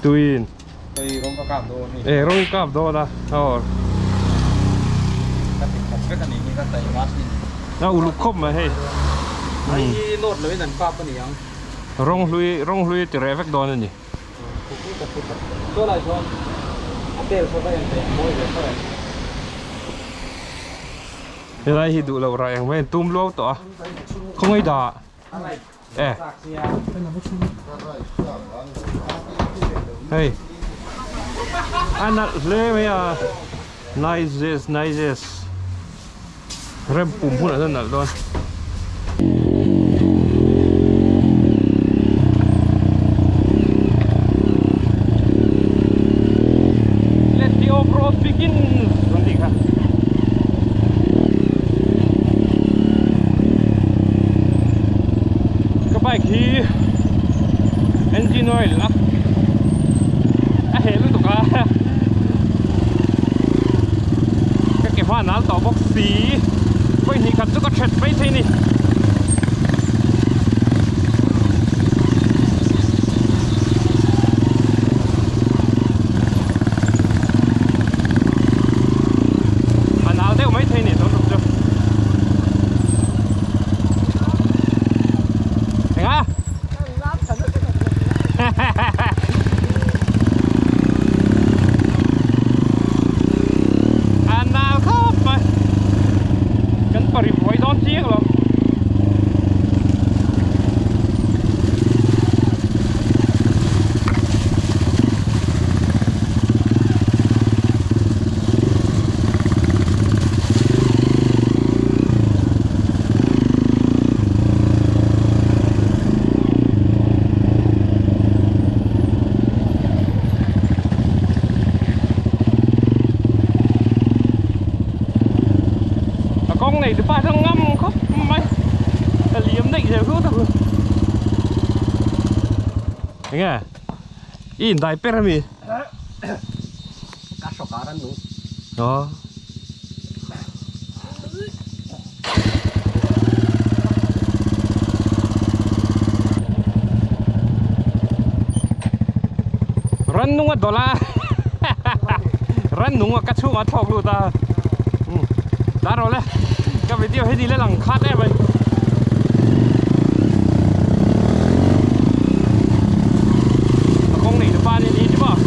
Tuiin. E rawng i kap dawn a aw. A uluk khawp mai hei. Rawng hlui rawng hlui a ti reh vek dawn a ni. Helai hi duh loh rah engmah in tum luau tawh a khawngaih dah. E hei a nalh hle mai a nice nice rem pum hunah chuan nalh dawn. Let the off road begin an tih kha. Ka bike hi engine oil a a heh lutuk a ka ke hma nal tawh bawk si vawi hnih khat chu ka that mai thei a ni. A nal deuh mai thei a ni tun tum chu. Enga? A nal khawp mai. Kan pari buai dawn chiang lo. A kawng nei te pa chuan ngam khawp mai a liam daih zel hlut a enge i indai per ami Ka hrawk ah ran nung. Aw. Ran nung a dawlh a ran nung a ka chhungah a thlawk lut a ta rawh le ka video hi ni le lang khat em mai. A kawng nei tupa ania ni chu maw.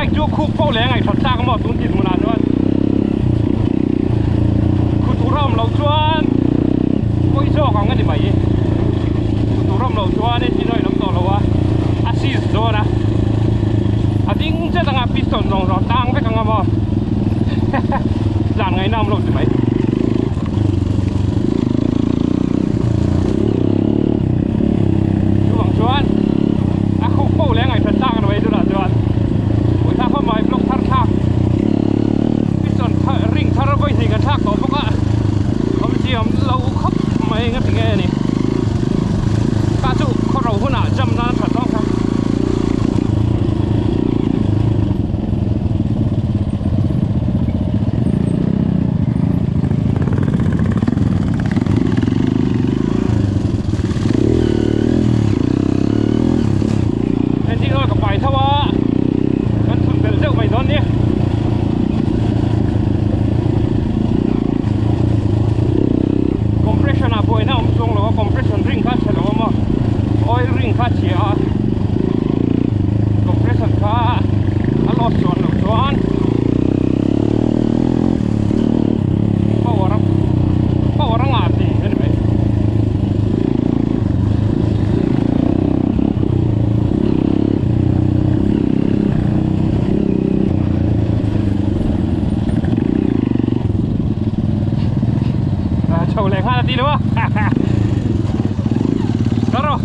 Bike chu khuk poh leh a ngaihhrat thlak maw tun tih hmunah chuan khu tur a awm loh chuan pawi zawk ang a ni mai. Khu tur a awm loh chuan engine a inawm tawh lo a, a seize dawn a, a ding chet anga piston zawng zawng tang vek anga maw tlan ngaihna awm lo ti mai. Chuvang chuan a khuk poh leh a ngaihhrat thlak a ni mai tunah chuan. Pawisa khawp mai block thar thlak piston thar ring thar vawi hnih kan thlak tawh bawk a awmzia awm lo khawp mai nga ti nge a ni ta chu khaw ro hunah jam nan a tha zawk a. Engine oil ka pai tho a kan thun belh deuh mai dawn nia. Compression ah buaina a awm chuang lo a compression ring kha a chhe lo a maw oil ring kha a chhia a compression kha a loss chuan loh chuan power a power a ngah thei a ni mai. Chho leh nghal a ti lo a Ka rawh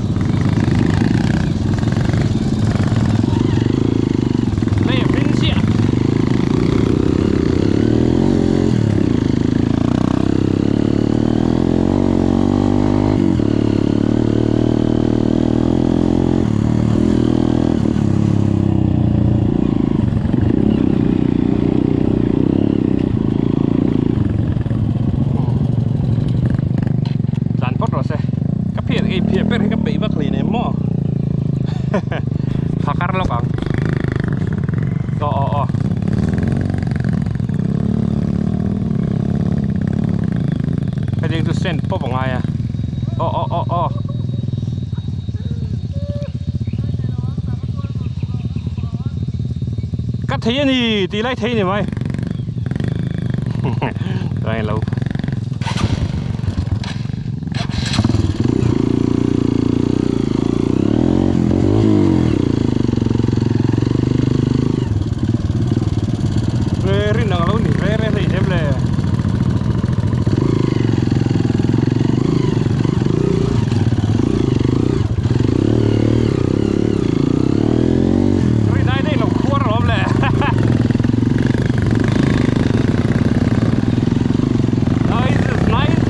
Hei a hring chiah Tlan phawt rawh se ka phiar ei phiar ber hi ka peih vak hlei nem maw phakar lawk ang aw aw aw hetiang chu send pawp a ngai a aw aw aw aw. Ka thei a ni tih lai thei a ni mai Chuan ilo Rin ang lo ni re re hlei nem le. Rin ai daih lo khuar alawm le. Nice, nice.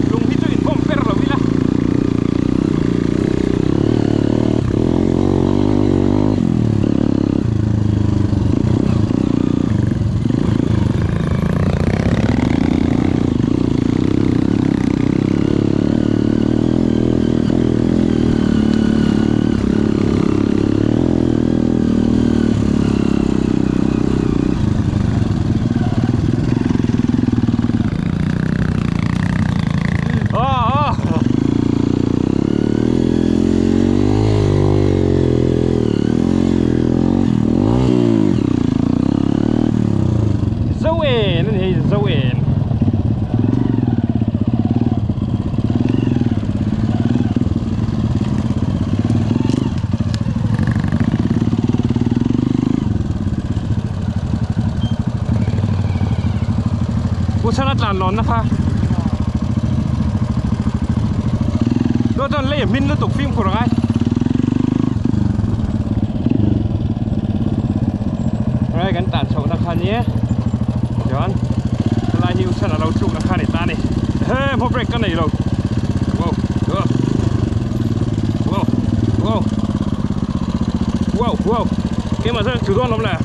Lung hi chu inkhawm per lo ila. Oh, oh. Zo en a ni hei zo en. Pu Chhana tlan lawnna kha Chuan chuan lei a hmin lutuk fimkhur a ngai. Helai kan tan chhohna kha nia chuan helai hi Uchhana lo tlukna kha a ni ta a ni. He hmaw break ka nei lo. Wow wow wow wow wow keimah chuan thu dawn lawm le.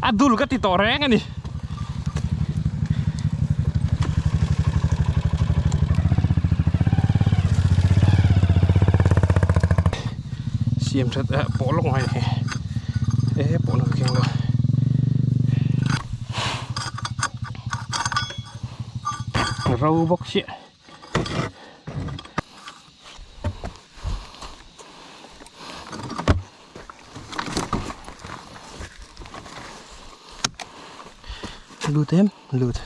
A dul ka ti tawh reng a ni. Siam that eh pawh lawk ngai ni eh pawh na ka keng lo. Ro bawk chiah. Lut em lut.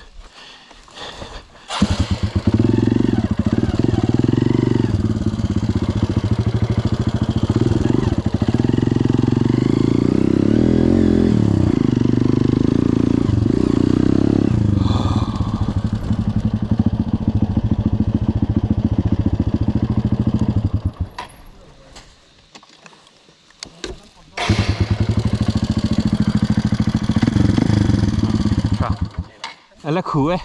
A la khu e.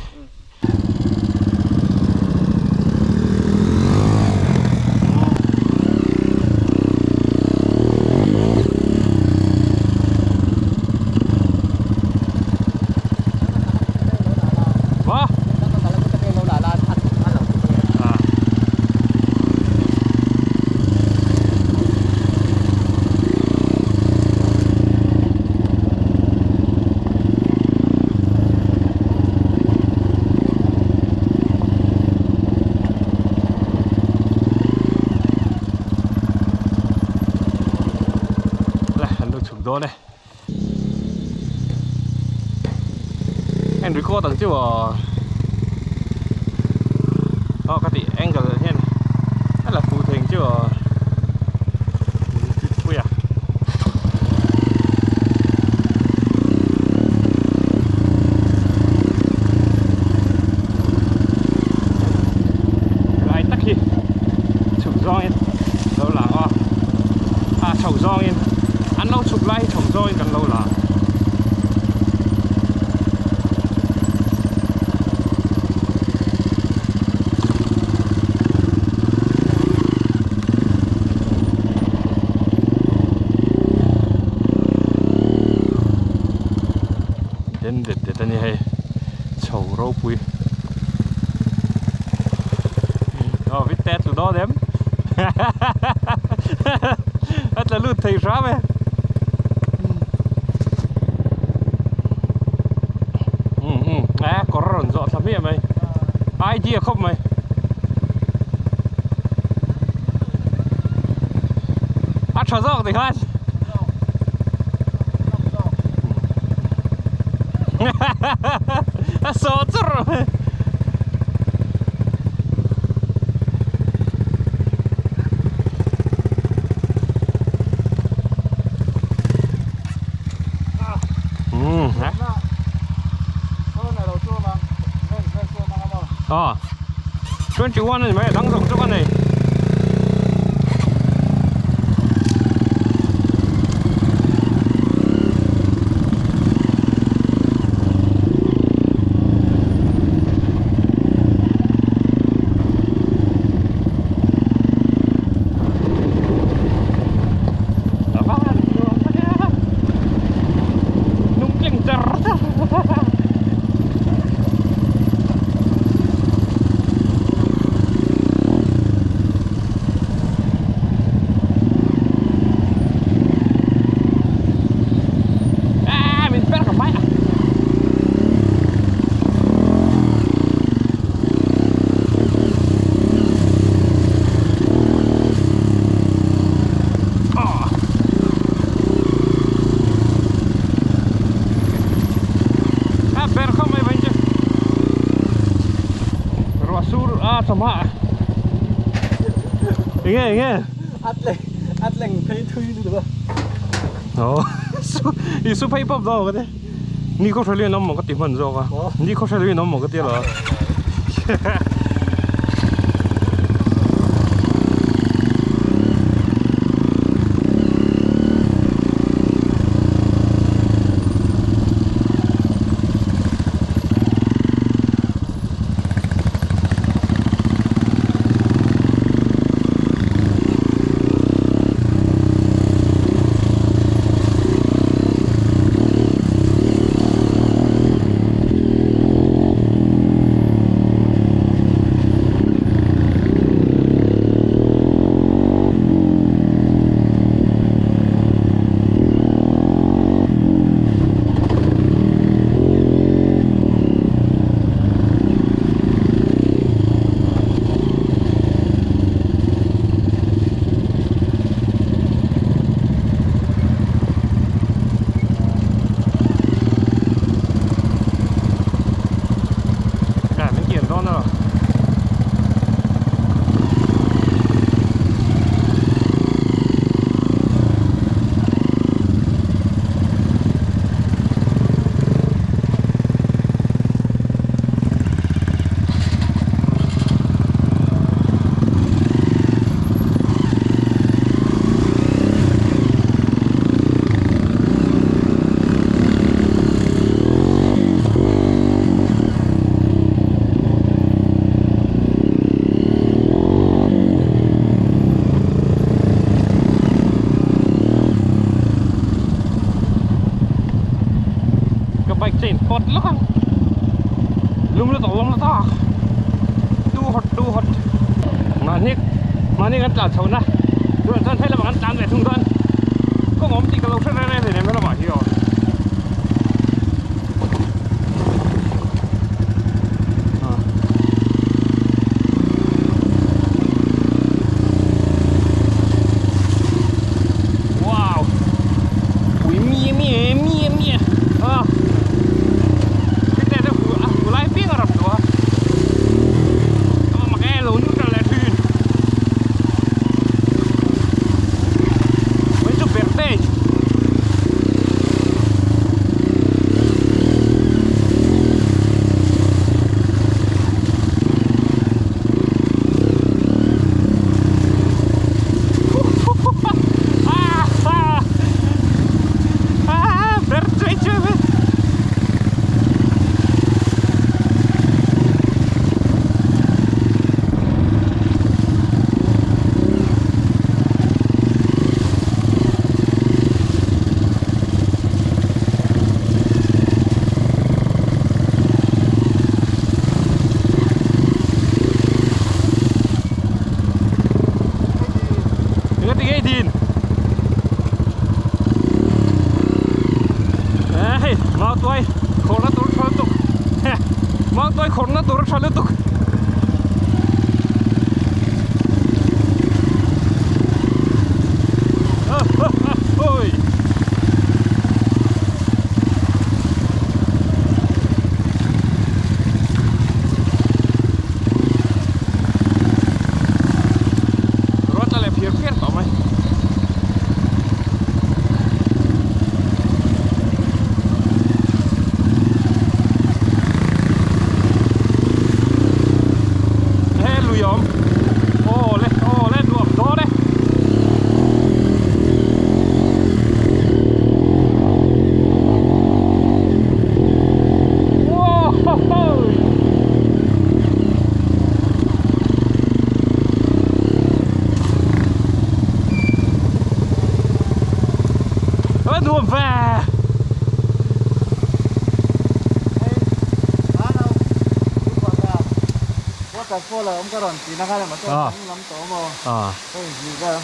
Wa. Le an lo chhuk dawn e. En record ang chu aw. Aw ka tih angle hian a la fuh thei ang chu aw. Puia. Lai tak hi chhuk zawngin lo lang aw. A chho zawngin an lo chhuk lai hi chho zawngin kan lo lang. Den det det a ni hei chho ropui aw vit te a tlu dawn em a tla lut thei hram e um um a kawr a rawn zawh thla hmiah mai idea khawp mai. A tha zawk tikhan. A sawh chur. Aw 21 a ni mai a dang zawk zawk a nei. A ber khawp mai vain chu ruah sur a chawhma enge enge a tleng phei thui lutuk a aw i su phei pawp dawn ka ti ni khaw hre lian awm maw ka ti hman zawk a ni khaw hre lian awm maw ka ti lo. lian dawn a. Ka bike chain pawt lawk ang lum lutuk lum lutuk too hot too hot mahni mahni kan tlan chho na tunah chuan hei lamah kan tlan ve thung dawn kawng awm tih ka lo hre reng reng hleinem helamah hi aw. Wow ui mie mie mie mie a cái này nó vừa à vừa lái biết là đập mà nghe luôn nó là thuyền mấy chục bẹt tê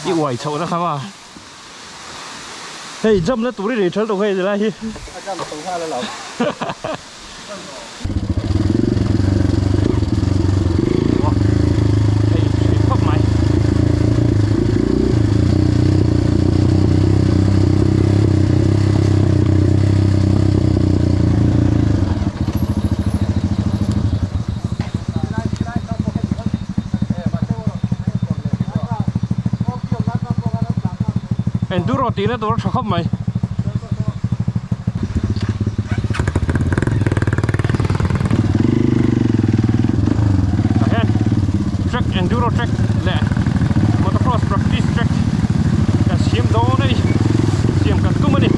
I uai chhoh na kha ma hei jump na tur i rei thal tawh hei ti lai hi hei hri khawp mai. Enduro tih na tur a tha khawp mai. Tah hian track enduro track leh motocross practice track kan siam dawn a ni siam kan tum a ni.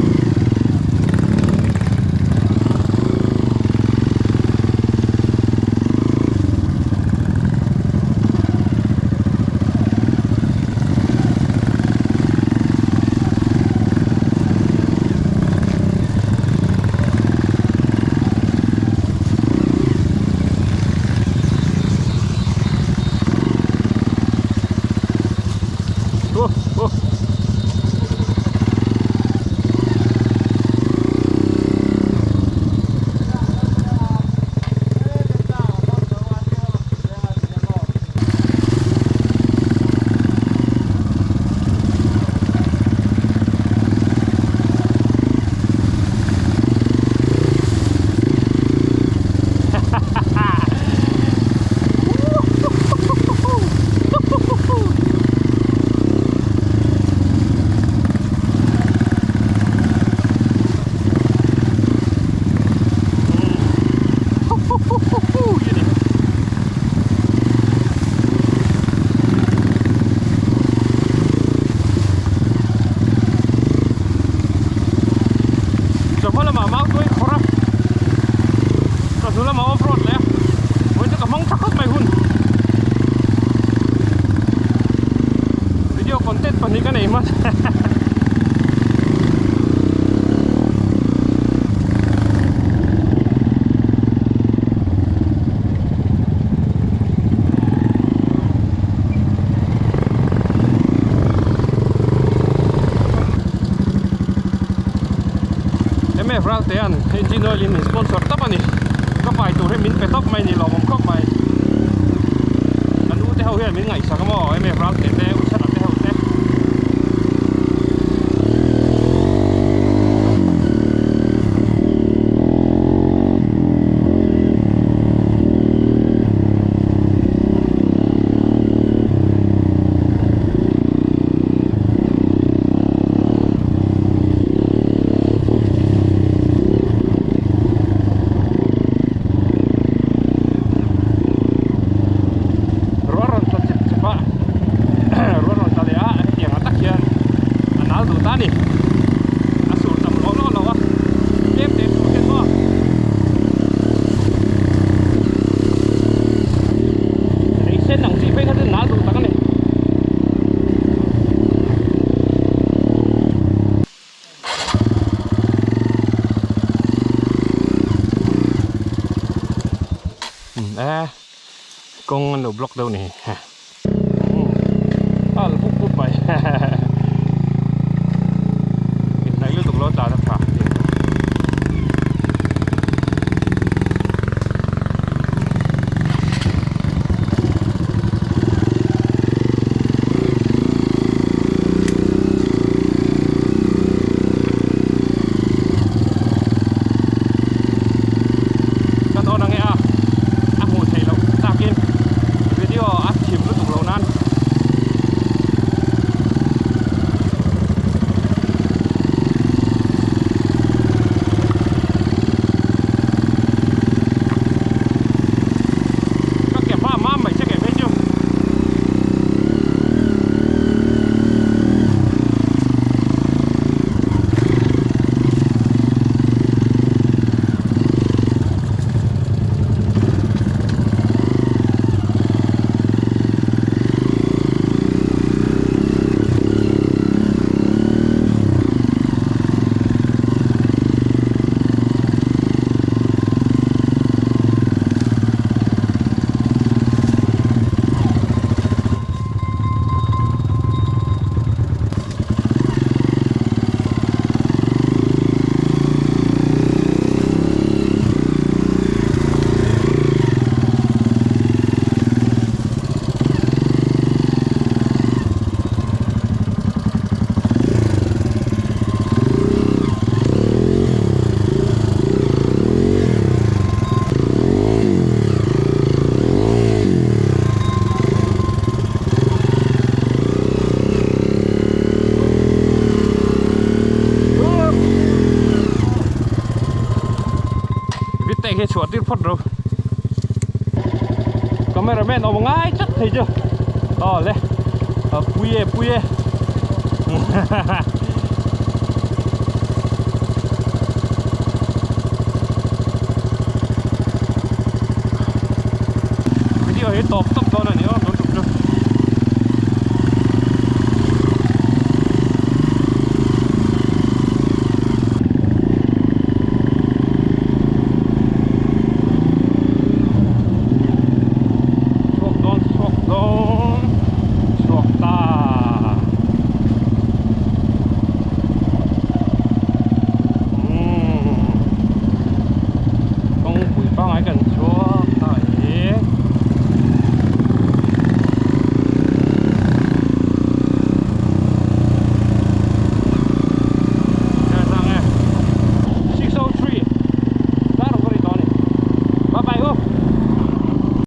Content pahnih ka nei hman. MF Raltean engine oil in sponsor tawp a ni. Ka pai tur hi min pe tawp mai ni lawmawm khawp mai. Kan u te ho hian min ngaihsak a maw MF Ralte te u Chhana te ho te. Ruah rawn tla chep chep a ruah rawn tla leh a hetiang ah tak hian a nal duh ta a ni a sur tam lawh lawh lo a tlem te sur hian maw lei sen ang chi phei kha chu nal duh tak a ni. E kawng an lo block deuh ni he a la pup pup mai inhnaih lutuk lo tlan a tha. Kan awn ange a, a hmuh theih loh takin video a thim lutuk loh nan. Ka ke hma mam mai che ke phei chu. Vitte khi chhuah tir phawt ro cameraman awm ngai tlat thei chu aw le pui e pui e video hi tawp tawp dawn a ni aw.